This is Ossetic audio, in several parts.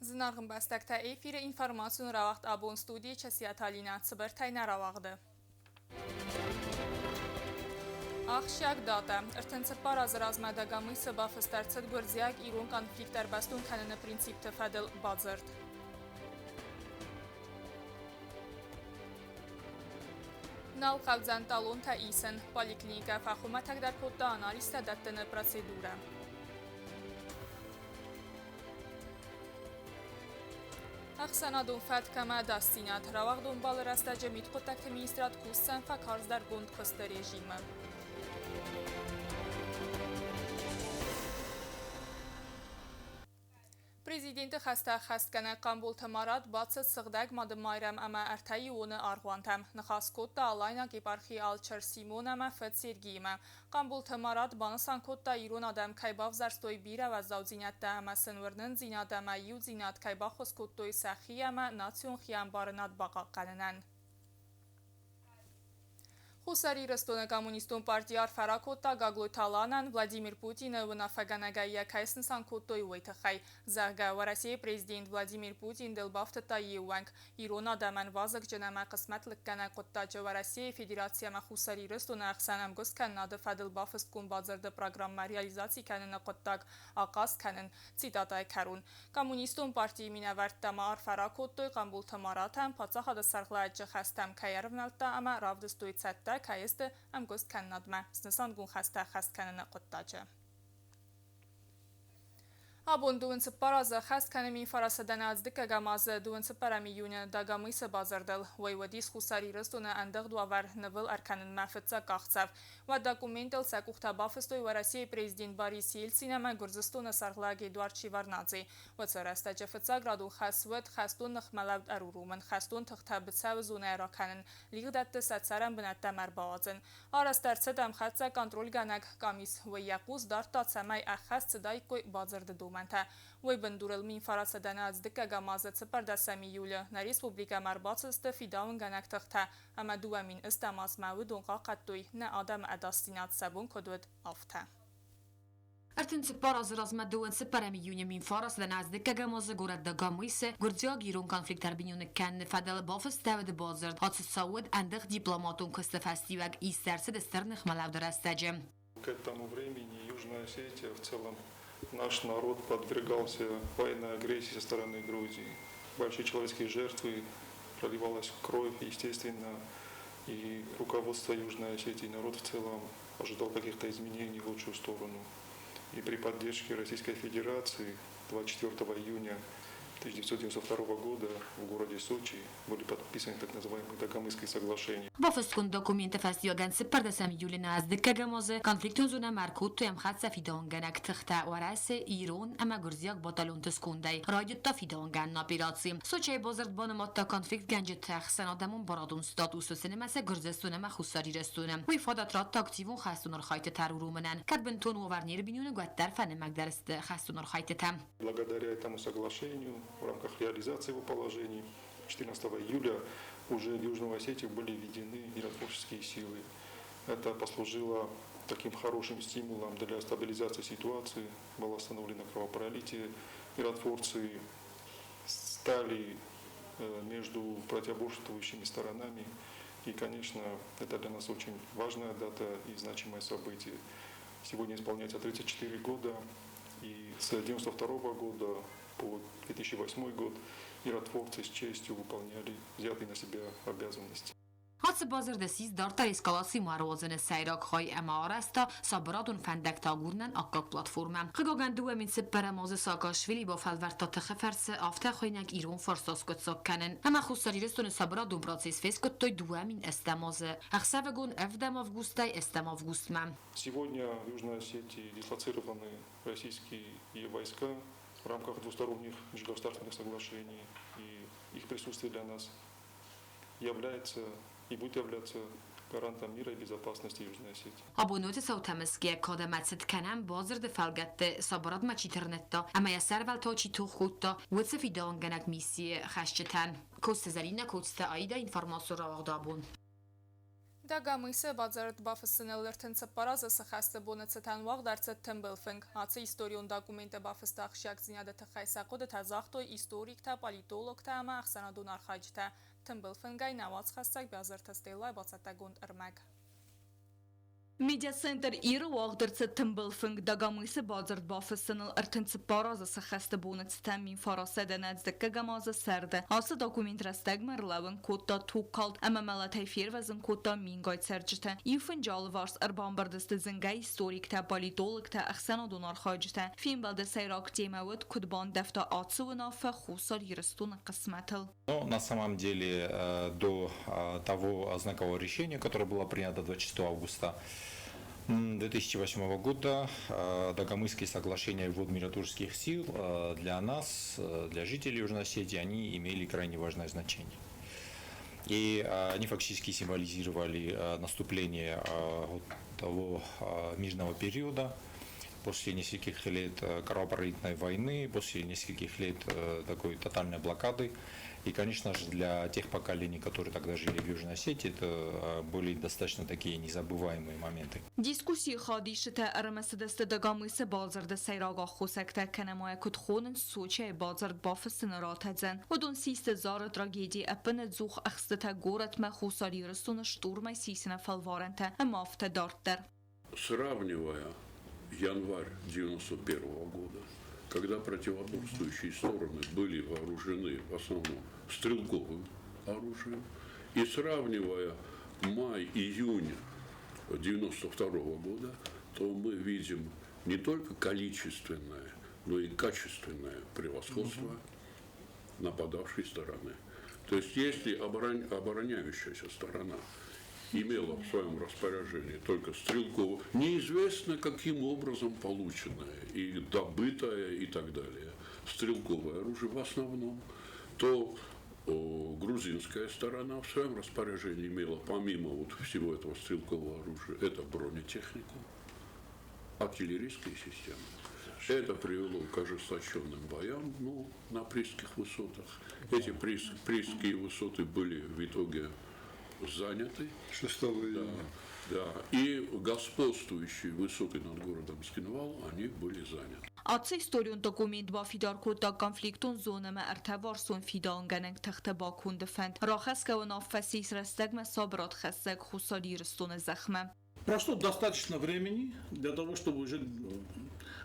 Зынаргъ ӕмбӕстӕгтӕ, эфиры информацион рауагъд абон студийы Часиаты Алинӕ цыбыртӕй нӕ рауагъды. Ахсджиаг датӕ. 34 азы размӕ Дагомысы бафыст ӕрцыд гуырдзиаг-ирон конфликт ӕрбӕстон кӕныны принципты фӕдыл бадзырд. Нал хъӕудзӕн талонтӕ исын. Поликлиникӕ фӕхуымӕтӕгдӕр кодта анализтӕ дӕттыны процедурӕ. Ӕхсӕнадон фӕтк ӕмӕ ӕдасдзинад. Рауагъдон балы рӕстӕджы мидхъуыддӕгты министрад кусдзӕн фӕкарздӕргонд куысты режимы. Президенты хӕстӕ ӕххӕстгӕнӕг Хъамболты Марат бацыд Сыгъдӕг Мады Майрӕм ӕмӕ Ӕртӕиуоны аргъуантӕм. Ныхас кодта Алайнаг епархийы алчер Симон ӕмӕ фыд Сергиимӕ. Хъамболты Марат банысан кодта, ирон адӕм кӕй бавзӕрстой бирӕ уӕззаудзинӕдтӕ ӕмӕ сын уырнындзинад ӕмӕ иудзинад кӕй баххуыс кодтой сӕхи ӕмӕ национ хиӕмбарынад бахъахъхъӕнынӕн. Хуссар Ирыстоны Коммунистон парти арфӕ ракодта Гаглойты Аланӕн, Владимир Путины уынаффӕгӕнӕгӕй йӕ кӕй снысан кодтой, уый тыххӕй. Зӕгъгӕ, Уӕрӕсейы президент Владимир Путин дыл бафтыдта йе ууӕнк. Ирон адӕмӕн вазыгджын ӕмӕ хъысмӕтлыггӕнӕг хъуыддаджы Уӕрӕсейы Федераци ӕмӕ Хуссар Ирыстоны ӕхсӕн ӕмгуысткӕнынады фӕдыл бафыстгонд бадзырды программӕ реализаци кӕныны хъуыддаг ахъаз кӕнын, цитатӕйы кӕрон. Коммунистон партийы минӕвӕрттӕ ма арфӕ ракодтой Хъамболты Маратӕн, паддзахады сӕргълӕууӕджы хӕстӕм кӕй ӕрывнӕлдта ӕмӕ равдыстой цӕттӕ кӕй сты ӕмгуысткӕнынадмӕ снысангонд хӕстӕ ӕххӕст кӕныны хъуыддаджы. Абон дыууын цыппар азы ӕххӕст кӕны 1900 дыккӕгӕм азы дыууын цыппӕрӕм июны Дагомысы бадзырдыл. Уый уыдис Хуссар Ирыстоны ӕндыгъд уавӕр нывыл ӕркӕнынмӕ фыццаг къахдзӕф. Уӕд документыл сӕ къухтӕ бафыстой Уӕрӕсейы президент Борис Ельцин ӕмӕ Гуырдзыстоны сӕргълӕг Эдуард Шеварднадзе. Уыцы рӕстӕджы фыццаградон хӕс уыд хӕстон ныхмӕлӕуд ӕруромын, хӕстон тыхтӕ быцӕуы зонӕйӕ ракӕнын, лигъдӕтты сӕ цӕрӕн бынӕттӕм ӕрбауадзын. Арӕзт ӕрцыд ӕмхӕццӕ контрольгӕнӕг къамис. Уый йӕ хъус дардта, цӕмӕй ӕххӕст цыдаиккой бадзырды домӕнтӕ. Уый бындурыл 1900 дыккӕгӕм азы цыппӕрдӕсӕм июлы нӕ республикӕмӕ ӕрбацыдысты фидауынгӕнӕг тыхтӕ ӕмӕ 2000 азмӕ уыдон хъахъхъӕдтой нӕ адӕмы ӕдасдзинад сӕ бон куыд уыд, афтӕ. 34 азы размӕ дыууын цыппӕрӕм июны 1900 аз дыккӕгӕм азы горӕт Дагомысы гуырдзиаг-ирон конфликт ӕрбиноныг кӕныны фӕдыл бафыстӕуыд бадзырд. Ацы цау уыд ӕндыгъд дипломатон куысты фӕстиуӕг ист ӕрцыд стыр ныхмӕлӕуды рӕстӕджы. К этому времени Южная Осетия в целом наш народ подвергался военной агрессии со стороны Грузии. Большие человеческие жертвы, проливалась кровь, естественно, и руководство Южной Осетии, и народ в целом ожидал каких-то изменений в лучшую сторону. И при поддержке Российской Федерации 24 июня 1992 года в городе Сочи были подписаны так называемые Дагомысские соглашения. Бафыстгонд документы фӕстиуӕгӕн цыппӕрдӕсӕм июлы аз дыккӕгӕм азы конфликтон зонӕмӕ ӕркодтой ӕмхӕццӕ фидауынгӕнӕг тыхтӕ Уӕрӕсе, Ирон ӕмӕ гуырдзиаг батальонты скондӕй. Райдыдта фидауынгӕнӕн операци. Сочӕйы бадзырд банымадта конфликтгӕнджыты ӕхсӕнадӕмон барадон статусы, цы нымӕцы Гуырдзыстон ӕмӕ Хуссар Ирыстоны. Уый фадат радта активон хӕстон архайдтытӕ ӕруромынӕн. Кӕд бынтон уавӕр не рбиноныг, уӕддӕр фӕнымӕгдӕр сты хӕстон архайдтытӕ. Благодаря этому соглашению в рамках реализации его положений 14 июля уже в Южную Осетию были введены миротворческие силы. Это послужило таким хорошим стимулом для стабилизации ситуации. Было остановлено кровопролитие. Миротворцы стали между противоборствующими сторонами. И, конечно, это для нас очень важная дата и значимое событие. Сегодня исполняется 34 года, и с 1992 года по 2008 год миротворцы с честью выполняли взятые на себя обязанности. Ацы бадзырды ссис дарддӕр эскалаци ма руадзыны сӕйраг хай ӕмӕ арӕзта сабырадон фӕндӕгтӕ агурынӕн аккаг платформӕ. Хъыгагӕн, 2004 азы Саакашвили бафӕлвӕрдта тыхы фӕрцы афтӕ хуыйнӕг ирон фарста скъуыддзаг кӕнын ӕмӕ Хуссар Ирыстоны сабырадон процесс фескъуыдтой 2008 азы ӕхсӕвыгон ӕвдӕм августӕй ӕстӕм августмӕ. Сегодня в Южной Осетии дислоцированы российские войска в рамках двусторонних межгосударственных соглашений, и их присутствие для нас является и будет являться гарантом мира и безопасности Южной Осетии. Абон уыцы цаутӕ мысгӕ кад ӕмӕ цыт кӕнӕм бадзырды фӕлгӕтты сабырадмӕ чи тырныдта ӕмӕ йӕ сӕрвӕлтау чи тох кодта, уыцы фидауынгӕнӕг миссийы хӕсджытӕн. Коцты Зӕринӕ, Коцты Аидӕ, информацион рауагъд абон. Дагомысы бадзырд бафыссыныл 34 азы сӕххӕсты боны цытӕн уагъд ӕрцыд тымбыл фынг. Ацы историон документы бафысты ахсджиагдзинады тыххӕй сӕ хъуыдытӕ загътой историктӕ, политологтӕ ӕмӕ ӕхсӕнадон архайджытӕ. Тымбыл фынгӕй нӕ уацхӕссӕг Биазырты Стеллайы бацӕттӕгонд ӕрмӕг. Медиацентр Ир-ы уагъд ӕрцыд тымбыл фынг Дагомысы бадзырд бафыссыныл 34 азы сӕххӕсты боны цытӕн 1992 азы сӕрды. Ацы документ рӕстӕгмӕ ӕрлӕууын кодта тугкалд ӕмӕ мӕлӕтӕй фервӕзын кодта мингай цӕрджытӕ. Иу фынджы алыварс ӕрбамбырд сты зынгӕ историктӕ, политологтӕ, ӕхсӕнадон архайджытӕ. Фембӕлды сӕйраг темӕ уыд, куыд бандӕвта ацы уынаффӕ Хуссар Ирыстоны хъысмӕтыл. Но на самом деле до того знакового решения, которое было принято 26 августа 2008 года, Дагомысские соглашения и ввод миротворческих сил для нас, для жителей Южной Осетии, они имели крайне важное значение. И они фактически символизировали наступление того мирного периода, после нескольких лет кровопролитной войны, после нескольких лет такой тотальной блокады. И, конечно же, для тех поколений, которые тогда жили в Южной Осетии, это были достаточно такие незабываемые моменты. Дискуссийы хайадисджытӕ ӕрымысыдысты Дагомысы бадзырды сӕйраг аххосӕгтӕ кӕнӕ ма йӕ куыд хонынц Сочӕйы бадзырд бафыссыны ратӕдзӕн. Уыдон систы Зары трагедийы ӕппынӕдзух ӕхстытӕ горӕтмӕ Хуссар Ирыстоны штурмӕй сисыны фӕлварӕнтӕ ӕмӕ афтӕ дарддӕр. Сравнивая январь 1991 года, когда противоборствующие стороны были вооружены в основном стрелковым оружием, и сравнивая май-июнь 1992 года, то мы видим не только количественное, но и качественное превосходство нападавшей стороны. То есть если обороняющаяся сторона имела в своем распоряжении только стрелковое, неизвестно каким образом полученное и добытое и так далее, стрелковое оружие в основном, то грузинская сторона в своем распоряжении имела помимо вот всего этого стрелкового оружия, это бронетехнику, артиллерийские системы. Это привело к ожесточенным боям, ну, на Присских высотах. Эти Присские высоты были в итоге заняты. 6 июня. Да, да. И господствующие высоты над городом Цхинвал, они были заняты. Ацы историон документ бафидар кодта конфликтон зонӕмӕ ӕртӕварсон фидауынгӕнӕг тыхты баконды фӕнд. Рахӕсгӕ уынаффӕ ссис рӕстӕгмӕ сабырадхӕссӕг Хуссар Ирыстоны зӕхмӕ. Прошло достаточно времени для того, чтобы уже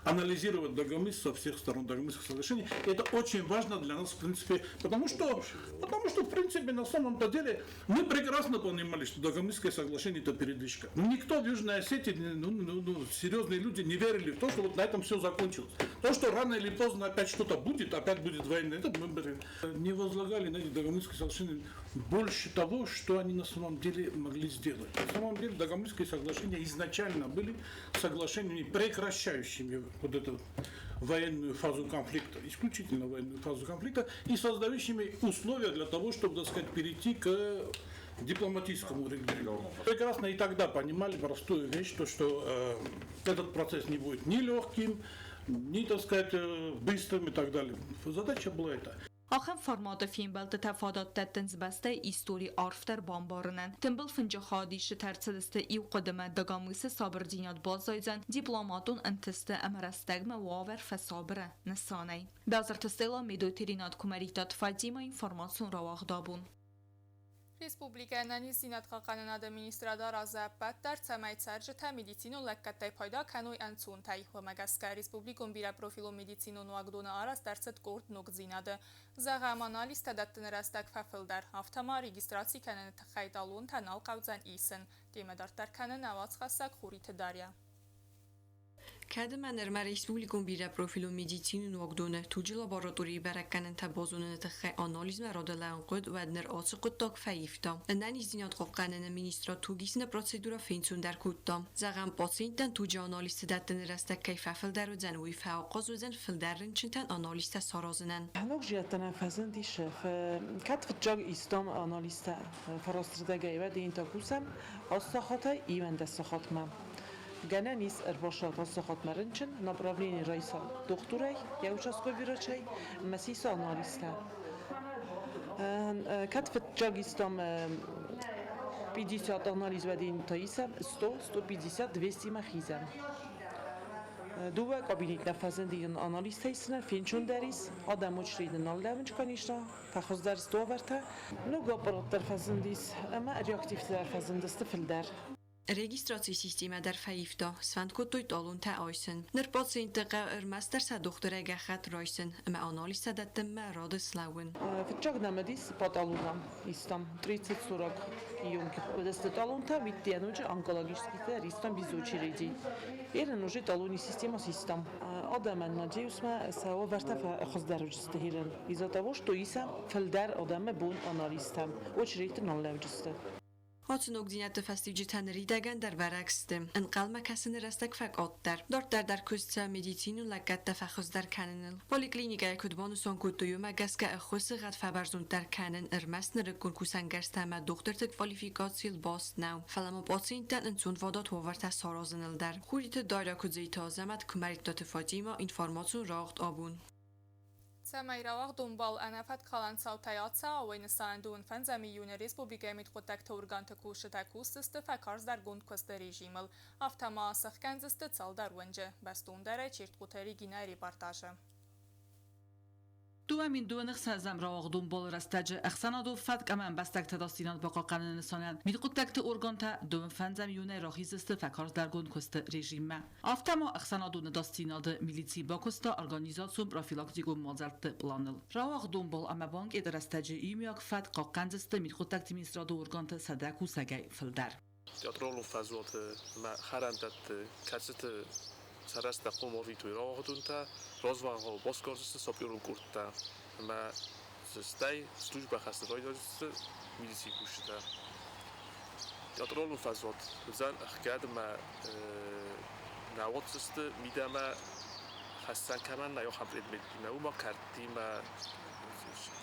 анализировать Дагомыс со всех сторон Дагомысских соглашений. Это очень важно для нас, в принципе, потому что, в принципе, на самом-то деле мы прекрасно понимали, что Дагомысское соглашение – это передышка. Но никто в Южной Осетии, ну, серьезные люди не верили в то, что вот на этом все закончилось. То, что рано или поздно опять что-то будет, опять будет война, это мы не возлагали на эти Дагомысские соглашения больше того, что они на самом деле могли сделать. На самом деле Дагомысские соглашения изначально были соглашениями, прекращающими вот эту военную фазу конфликта, исключительно военную фазу конфликта, и создающими условия для того, чтобы, так сказать, перейти к дипломатическому регулированию. Прекрасно и тогда понимали простую вещь, то, что этот процесс не будет ни легким, ни, так сказать, быстрым и так далее. Задача была эта. Ахӕм форматы фембӕлдтытӕ фадат дӕттынц бӕстӕйы истори арфдӕр бамбарынӕн. Тымбыл фынджы хайадисджытӕ ӕрцыдысты иу хъуыдымӕ: Дагомысы сабырдзинад баззайдзӕн дипломатон ӕнтысты ӕмӕ рӕстӕгмӕ уавӕр фӕсабыры нысанӕй. Базырты Стелла, Медойты Ринат, Куымӕридтаты Фатима, информацион рауагъд «Абон». Республикӕйы ӕнӕниздзинад хъахъхъӕнынады министрад аразы ӕппӕт дӕр, цӕмӕй цӕрджытӕ медицинон лӕггӕдтӕй пайда кӕной ӕнцонтӕй. Уымӕ гӕсгӕ республикон бирӕпрофилон медицинон уагдоны арӕзт ӕрцыд къорд ногдзинады. Зӕгъӕм, анализтӕ дӕттыны рӕстӕг фӕфылдӕр. Афтӕ ма регистраци кӕныны тыххӕй талонтӕ нал хъӕудзӕн исын. Темӕ дарддӕр кӕны нӕ уацхӕссӕг Хуриты Дарья. Кӕд ӕмӕ нырмӕ республикон бирӕпрофилон медицинон уагдоны туджы лабораторийы бӕрӕггӕнӕнтӕ базоныны тыххӕй анализмӕ рады лӕууын хъуыд, уӕд ныр ацы хъуыддаг фӕивта. Ӕнӕниздзинад хъахъхъӕныны министрад тугисыны процедурӕ фенцондӕр кодта. Зӕгъӕм, пациенттӕн туджы анализты дӕттыны рӕстӕг кӕй фӕфылдӕр уыдзӕн, уый фӕахъаз уыдзӕн фылдӕр рынчынтӕн анализтӕ саразынӕн. Ногдзинӕдтӕ нӕм фӕзындис. Кӕд фыццаг истам анализтӕ фарастырдӕгӕй, уӕд та кусӕм 8 сахатӕй 11 сахатмӕ. Гӕнӕн ис ӕрбацӕуӕт 8 сахатмӕ рынчын, направление райса дохтырӕй, йӕ участковый врачӕй, ӕмӕ сиса анализтӕ. Кӕд фыццаг истам 50 анализ уӕд исӕм, 100, 150, 200 ма хизӕм. Дыууӕ кабинет нӕ фӕзынди анализтӕ исынӕн, фенчондӕр ис, адӕм очереды нал лӕууынц, конечно, фӕхуыздӕр сты уавӕртӕ. Ног аппарат дӕр фӕзындис ӕмӕ реактивтӕ дӕр фӕзындысты фылдӕр. Регистрацийы системӕ дӕр фӕивта, сфӕнд кодтой талонтӕ айсын. Ныр пациентты хъӕуы ӕрмӕстдӕр сӕ дохтырӕй гӕххӕтт райсын ӕмӕ анализтӕ дӕттынмӕ рады слӕууын. Фыццаг нӕм уыдис по талонам истам 30-40 емких. Уыдысты талонтӕ, уыдтӕ ноджы онкологический дӕр истам без очереди. Ерын уже талони система систам. Адӕмӕн, надеюсь, мӕ сӕ уавӕртӕ фӕхуыздӕр уыдзысты ерын. Из-за того, что исӕм фылдӕр адӕмы бон анализтӕм, очередты нал лӕуджысты. Ацы ногдзинӕдты фӕстиуджытӕ ныридӕгӕн дӕр бӕрӕг сты. Ӕнхъӕлмӕ кӕсыны рӕстӕг фӕкъаддӕр. Дарддӕр дӕр куыст цӕуы медицинон лӕггӕдтӕ фӕхуыздӕр кӕныныл. Поликлиникӕйы куыд банысан кодтой, уымӕ гӕсгӕ ӕххуысы гъӕд фӕбӕрзонддӕр кӕнын ӕрмӕст нырыккон кусӕнгӕрзтӕ ӕмӕ дохтырты квалификацийыл баст нӕу, фӕлӕ ма пациенттӕн ӕнцонвадат уавӕртӕ саразыныл дӕр. Хуриты Дарья Куыдзиты Азӕмӕт, Куымӕридтаты Фатимӕ, информацион рауагъд Абон. Цӕмӕй рауагъдонбӕл ӕнӕфӕткхалӕн цаутӕй ацӕуа, уой нысанӕн 25 июны республикӕйы мидхъуыддӕгты органты кусджытӕ кусдзысты фӕкарздӕргонд куысты режимыл. Афтӕ ма сӕхгӕндзысты цалдӕр уынджы. Бӕстондӕрӕй Чертхъоты Регинӕйы репортажы. 2026 рауагъдон балы рӕстӕджы ӕхсӕнадон фӕтк ӕмӕ ӕмбӕстӕгты ӕдасдзинад бахъахъхъӕныны нысанӕн мидхъуыддӕгты органтӕ 25 июнӕй рахиздзысты фӕкарздӕргонд куысты режиммӕ. Афтӕ ма ӕхсӕнадон ӕдасдзинады милици бакуыста организацион профилактикон мадзӕлтты пъланыл. Рауагъдон бал ӕмӕ банкъеты рӕстӕджы иумиаг фӕтк хъахъхъӕндзысты мидхъуыддӕгты министрады органты 100 кусӕгӕй фылдӕр. Театралон фӕзуаты ӕмӕ хӕрӕндӕтты, кӕцыты сӕ рӕстӕг хъуамӕ арвитой рауагъдонтӕ, развӕлгъау басгардзысты саперон къордтӕ ӕмӕ стӕй службӕ хӕссын райдайдзысты милицийы кусджытӕ. Театралон фӕзуат уыдзӕн ӕхгӕд ӕмӕ нӕ уадздзысты мидӕмӕ хӕссӕн кӕмӕн нӕй, ахӕм предметтимӕ, уымӕ кӕрдтимӕ,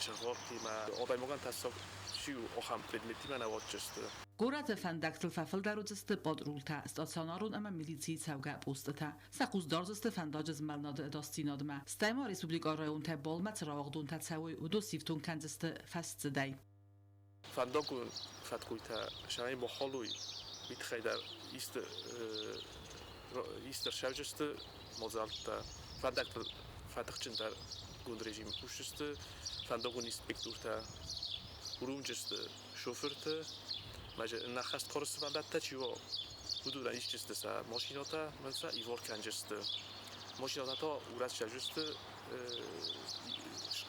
чыргъӕдтимӕ, адӕймагӕн тӕссаг чи у, ахӕм предметтимӕ нӕ уадздзысты. Горӕты фӕндӕгтыл фӕфылдӕр уыдзысты патрултӕ, стационарон ӕмӕ милицийы цӕугӕ постытӕ. Сӕ хъус дардзысты фӕндаджы змӕлынады ӕдасдзинадмӕ. Стӕй ма республикӕйы районтӕй балмӕ цы рауагъдонтӕ цӕуой, уыдон сифтонг кӕндзысты фӕсдзыдӕй. Фӕндагон фӕткойтӕ сӕ бахалой, уый тыххӕй дӕр ист ӕрцӕуджысты мадзӕлттӕ. Фӕндӕгтыл фӕтыхджындӕргонд режимы кусдзысты фӕндагон инспектортӕ, уромджысты шофырты, ӕнӕххӕст кары сывӕллӕттӕ чи уа, уыдонӕн исджысты сӕ машинӕтӕ ӕмӕ сӕ ивар кӕнджысты. Машинӕтӕ та урӕд цӕуджысты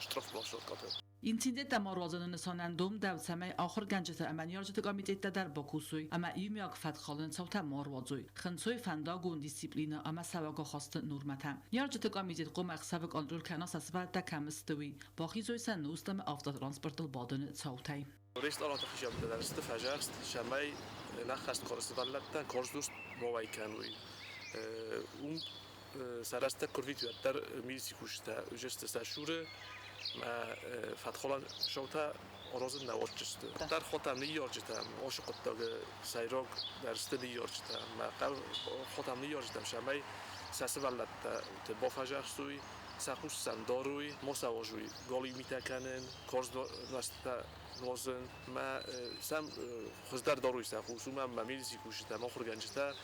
штрафплощадкӕты. Инциденттӕ ма руадзыны нысанӕн домдӕуы, цӕмӕй ахуыргӕнджыты ӕмӕ ныййарджыты комитеттӕ дӕр бакусой ӕмӕ иумиаг фӕткхалыны цаутӕ ма руадзой, хынцой фӕндагон дисциплинӕ ӕмӕ сӕ уагахасты нормӕтӕ. Ныййарджыты комитет хъуамӕ ӕхсӕвы контроль кӕна сӕ сывӕллӕттӕ кӕм сты, уый, бахизой сӕ нозт ӕмӕ автотранспортыл бадыны цаутӕй. Ресторанты хицӕуттӕ дӕр сты фӕзӕхст, цӕмӕй ӕнӕххӕст кары сывӕллӕттӕн карз нозт ма уӕй кӕной. Уым сӕ рӕстӕг куы рвитой, уӕддӕр милицийы кусджытӕ уыдзысты сӕ цуры ӕмӕ фӕткхалӕн шоутӕ аразын нӕ уадздзысты. Дӕр хотӕм ныййарджытӕм ацы хъуыддаджы сӕйраг дӕр сты ныййарджытӕ ӕмӕ хотӕм ныййарджытӕм, цӕмӕй сӕ сывӕллӕттӕ бафӕдзӕхсой, сӕ хъус сӕм дарой, ма сӕ уарзой галиу митӕ кӕнын, карз нозтытӕ нуазын ӕмӕ сӕм хуыздӕр дарой сӕ хъус, уымӕн ӕмӕ милицийы кусджытӕ ӕмӕ ахуыргӕнджытӕ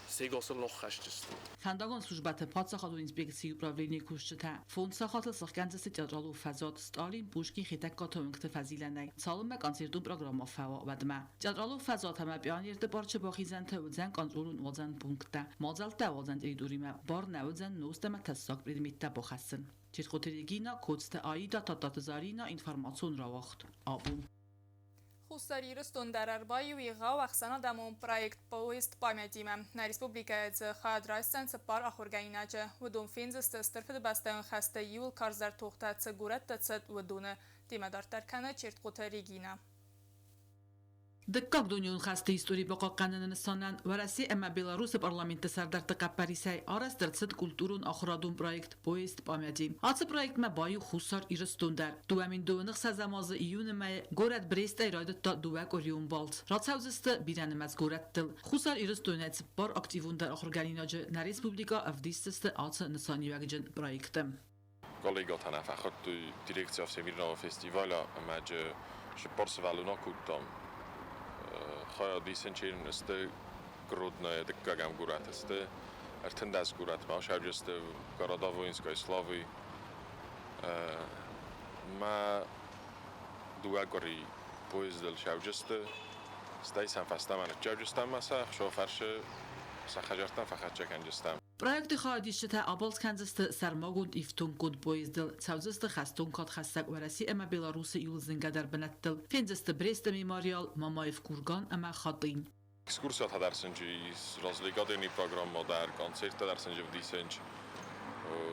сегасыл ныххӕсджысты. Фӕндагон службӕты паддзахадон инспекцийы управленийы кусджытӕ фондз сахатыл сыхгӕндзысты театралон фӕзуат Сталин, Пушкин, Хетӕгкаты уынгты фӕзилӕнӕй, цалынмӕ концертон программӕ фӕуа, уӕдмӕ. Театралон фӕзуат ӕмӕ пионерты парчы бахизӕнты уыдзӕн контролон-уадзӕн пункттӕ. Мадзӕлттӕ уадзӕн территоримӕ бар нӕ уыдзӕн нозт ӕмӕ тӕссаг предметтӕ бахӕссын. Чертхъоты Регина, Коцты Аида, Тадтаты Зарина, информацион рауагъд. Абон. Хуссар Ирыстон дӕр ӕрбаиу егъау ӕхсӕнадӕмон проект «Поезд памяти»-мӕ. Нӕ республикӕйы дзы хайад райсдзӕн цыппар ахуыргӕнинаджы. Уыдон фендзысты Стыр Фыдыбӕстӕйон хӕсты иууыл карздӕр тохтӕ цы горӕтты цыд, уыдоны. Темӕ дарддӕр кӕны Чертхъоты Регинӕ. Дыккаг дунеон хӕсты истори бахъахъхъӕныны нысанӕн Уӕрӕсе ӕмӕ Беларусы парламентты сӕрдӕртты хъӕппӕрисӕй арӕзт ӕрцыд культурон-ахуырадон проект «Поезд памяти». Ацы проектмӕ баиу Хуссар Ирыстон дӕр. 2026 азы июны мӕйы горӕт Брестӕй райдыдта дыууӕкъуырион балц. Рацӕудзысты бирӕнымӕц горӕттыл. Хуссар Ирыстонӕй цыппар активондӕр ахуыргӕнинаджы нӕ республикӕ ӕвдисдзысты ацы нысаниуӕгджын проекты. Коллегатӕ нӕ фӕхуыдтой дирекция Всемирного фестиваля ӕмӕ джы цыппар сывӕллон акодтам. Хайад исынчы сты Гроднойы дыккӕгӕм горӕты сты, 13 горӕтмӕ ацӕуджысты города воинской славы. Мӕ дыууӕ къуыри поездыл цӕуджысты, стӕй сӕм фӕстӕмӕ ныццӕуджыстӕм ӕмӕ сӕ ӕхсӕвфарсы сӕ хӕдзӕрттӕм фӕхӕццӕ кӕнджыстӕм. Проекты хайадисджытӕ абалц кӕндзысты сӕрмагонд ифтонггонд поездыл, цӕудзысты хӕстон кадхӕссӕг Уӕрӕсе ӕмӕ Беларусы иууыл зынгӕдӕр бынӕттыл, фендзысты Бресты мемориал, Мамаев курган ӕмӕ Хатынь. Экскурсиятӕ дӕр сын развлекательный программа дӕр, концерттӕ дӕр сын ӕвдисынц,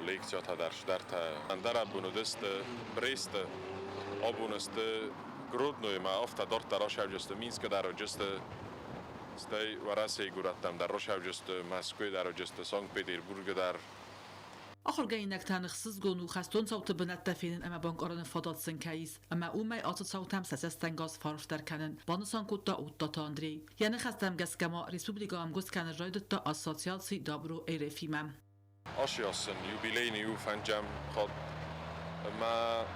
лекциятӕ дӕр, цыдӕртӕ. Ӕндӕр абон уыдысты Бресты, абон сты Гроднойы ӕмӕ афтӕ дарддӕр ацӕуджысты Минскы дӕр уыдысты, стӕй Уӕрӕсейы горӕттӕм дӕр ацӕуджысты, Мӕскуыйы дӕр уыдысты, Санкт-Петербургы дӕр. Ахуыргӕнинӕгтӕн ӕхсызгон у хӕстон цауты бынӕттӕ фенын ӕмӕ банкъарыны фадат сын кӕй ис, ӕмӕ уымӕй ацы цаутӕм сӕ цӕстӕнгас фӕарфдӕр кӕнын, банысан кодта Оттаты Андрей. Йӕ ныхӕстӕм гӕсгӕ ма республикӕ ӕмгуыст кӕнын райдыдта ассоциаци Добро РФ-имӕ. Ацы аз сын юбилейный у фӕнджӕм хатт ӕмӕ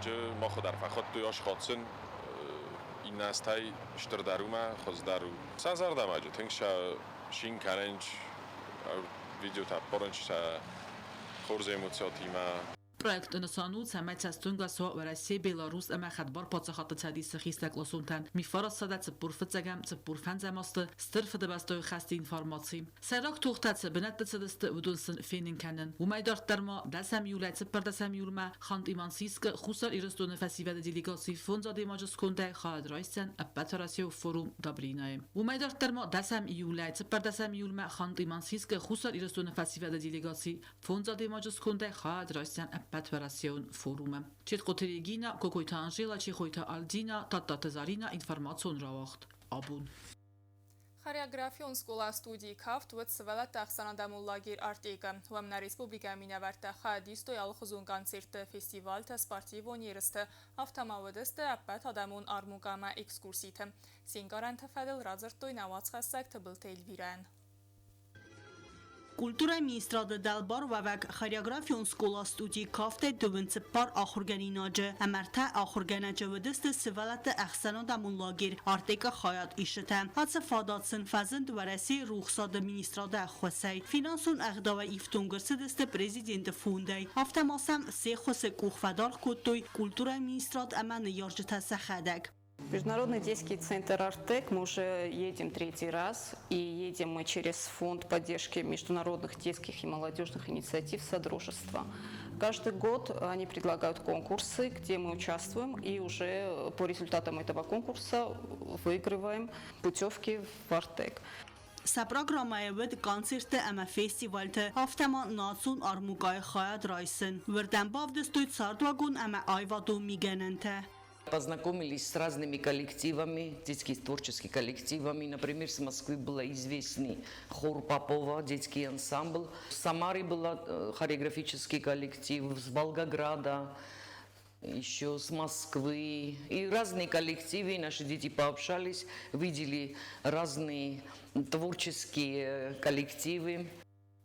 джы махы дӕр фӕхуыдтой ацы хатт сын иннӕ азтӕй стырдӕр у мӕ хуыздӕр у. Сӕ зӕрдӕмӕ джы тынг сӕ цин кӕнынц, видеотӕ ӕппарынц сӕ хорз эмоциятимӕ. Проекты нысан у, цӕмӕй цӕстуынгӕ суа Уӕрӕсе, Беларус ӕмӕ Хӕдбар Паддзахадты Цӕдисы хистӕркъласонтӕн 1945-ӕм, 45-ӕм азты Стыр Фыдыбӕстӕйы хӕсты информаци. Сӕйраг тохтӕ цы бынӕтты цыдысты, уыдон сын фенын кӕнын. Уымӕй дарддӕр ма дӕсӕм июлӕй цыппӕрдӕсӕм июлмӕ Ханты-Мансийскы Хуссар Ирыстоны фӕсивӕды делегаци фондз адӕймаджы скондӕй хайад райсдзӕн Ӕппӕтуӕрӕсеон форум Добринайы. Уымӕй дарддӕр ма дӕсӕм июлӕй цыппӕрдӕсӕм июлмӕ Ханты-Мансийскы Хуссар Ирыстоны фӕсивӕды делегаци фондз адӕймаджы скондӕй хайад райсдзӕн Ӕппӕтуӕрӕсеон форумы. Четкъоты Регина, Кокойты Анжела, Чехойты Альдина, Тадтаты Зарина, информацион рауагъд. Абон. Хореографион скъола-студийы кафт уыд сывӕллӕтты ӕхсӕнадӕмон лагерь Артек-ы. Уӕм нӕ республикӕйы минӕвӕрттӕ хайад истой алыхуызон концертты, фестивальтӕ, спортивон ерысты, афтӕ ма уыдысты ӕппӕтадӕмон армукъа ӕмӕ экскурситы. Се нкъарӕнты фӕдыл радзырдтой нӕ уацхӕссӕг Тыбылты Эльвирӕйӕн. Культурӕйы министрады дӕлбар уӕвӕг хореографион скъола-студийы кафтӕй дыууын цыппар ахуыргӕнинаджы ӕмӕ ӕртӕ ахуыргӕнӕджы уыдысты сывӕллӕтты ӕхсӕнадӕмон лагерь Артек-ы хайад исджытӕ. Ацы фадат сын фӕзынд Уӕрӕсейы рухсады министрады ӕххуысӕй. Финансон ӕгъдауӕй ифтонг ӕрцыдысты президенты фондӕй. Афтӕ ма сӕм се ххуысы къух фӕдаргъ кодтой культурӕйы министрад ӕмӕ ныййарджытӕ сӕхӕдӕг. Международный детский центр «Артек» мы уже едем третий раз, и едем мы через фонд поддержки международных детских и молодежных инициатив «Содружество». Каждый год они предлагают конкурсы, где мы участвуем, и уже по результатам этого конкурса выигрываем путевки в «Артек». Сӕ программӕйы уыд концерттӕ ӕмӕ фестивальтӕ, афтӕ ма национ армукъайы хайад райсын. Уырдӕм бавдыстой цардуагон ӕмӕ аивадон мигӕнӕнтӕ. Познакомились с разными коллективами, детскими творческими коллективами. Например, с Москвы был известный хор Попова, детский ансамбль. В Самаре был хореографический коллектив, с Волгограда, еще с Москвы. И разные коллективы, наши дети пообщались, видели разные творческие коллективы.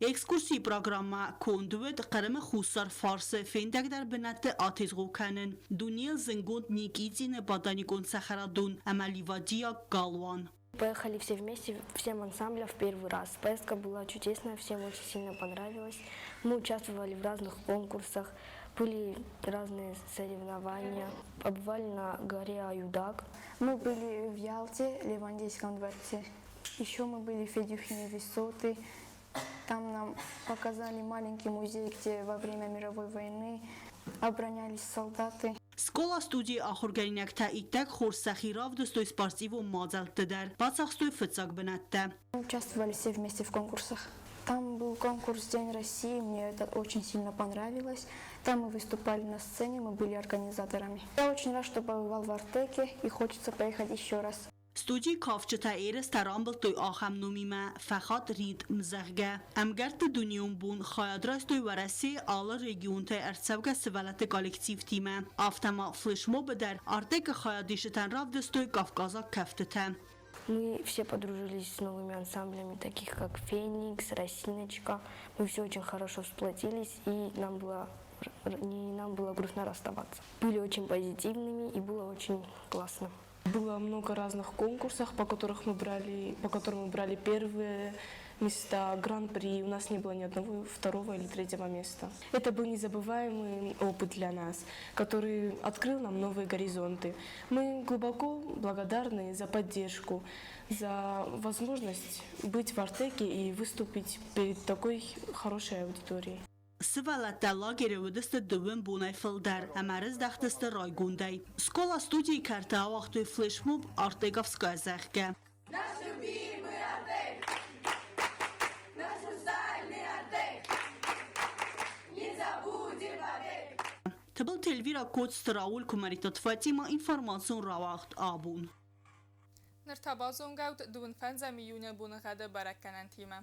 Экскурсийы программӕ конд уыд Хъырымы хуссар фарсы фендагдӕр бынӕтты атезгъо кӕнын, дунейыл зынгонд Никитины ботаникон цӕхӕрадон ӕмӕ Ливадийаг галуан. Поехали все вместе, всем ансамблем в первый раз. Поездка была чудесная, всем очень сильно понравилось. Мы участвовали в разных конкурсах, были разные соревнования. Побывали на горе Аюдаг. Мы были в Ялте, Ливадийском дворце. Еще мы были в Федюхине высоты. Там нам показали маленький музей, где во время мировой войны оборонялись солдаты. Скъола-студийы ахуыргӕнинӕгтӕ иттӕг хорз сӕхи равдыстой спортивон мадзӕлтты дӕр, бацахстой фыццаг бынӕттӕ. Участвовали все вместе в конкурсах. Там был конкурс «День России», мне это очень сильно понравилось. Там мы выступали на сцене, мы были организаторами. Я очень рад, что побывал в Артеке и хочется поехать еще раз. Студийы кафджытӕ ерыстӕ рамбылдтой ахӕм номимӕ «Фӕхатт ритм», зӕгъгӕ. Ӕмгӕртты дунеон бон хайад райстой Уӕрӕсейы алы регионтӕй ӕрцӕугӕ сывӕллӕтты коллективтимӕ. Афтӕ ма флешмобы дӕр Артек-ы хайадисджытӕн равдыстой кавказаг кӕфтытӕ. Мы все подружились с новыми ансамблями, таких как «Феникс», «Росиночка». Мы все очень хорошо сплотились, и нам было грустно расставаться. Были очень позитивными, и было очень классно. Было много разных конкурсов, по которым мы брали первые места, гран-при. У нас не было ни одного второго или третьего места. Это был незабываемый опыт для нас, который открыл нам новые горизонты. Мы глубоко благодарны за поддержку, за возможность быть в Артеке и выступить перед такой хорошей аудиторией. Сывӕллӕттӕ лагеры уыдысты дыууын бонӕй фылдӕр ӕмӕ рыздӕхтысты райгондӕй. Скъола-студийы кӕрты ауагътой флешмоб «Артековская», зӕгъгӕ. Наш любимый Артек, наш хрустальный Артек, не забудем вовек. Тыбылты Эльвира, Коцты Рауль, Куымӕридтаты Фатимӕ, информацион рауагъд «Абон». Ныр та базонгӕут дыууын фӕндзӕм июны боныгъӕды бӕрӕггӕнӕнтимӕ.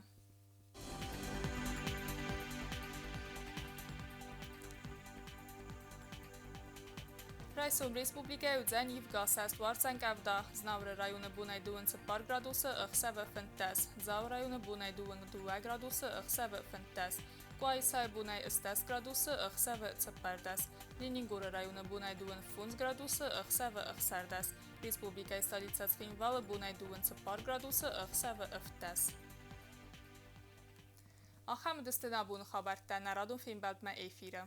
Райсом республикӕйы уыдзӕн ивгӕ цӕстуарзӕн къӕвда. Знауыры районы бонӕй 24 градусы, ӕхсӕвы 15. Дзауы районы бонӕй 22 градусы, ӕхсӕвы 15. Къуайсайы бонӕй 18 градусы, ӕхсӕвы 14. Ленингоры районы бонӕй 25 градусы, ӕхсӕвы 16. Республикӕйы столицӕ Цхинвалы бонӕй 24 градусы, ӕхсӕвы 17. Ахӕм уыдысты нӕ абоны хабӕрттӕ нӕ радон фембӕлдмӕ эфиры.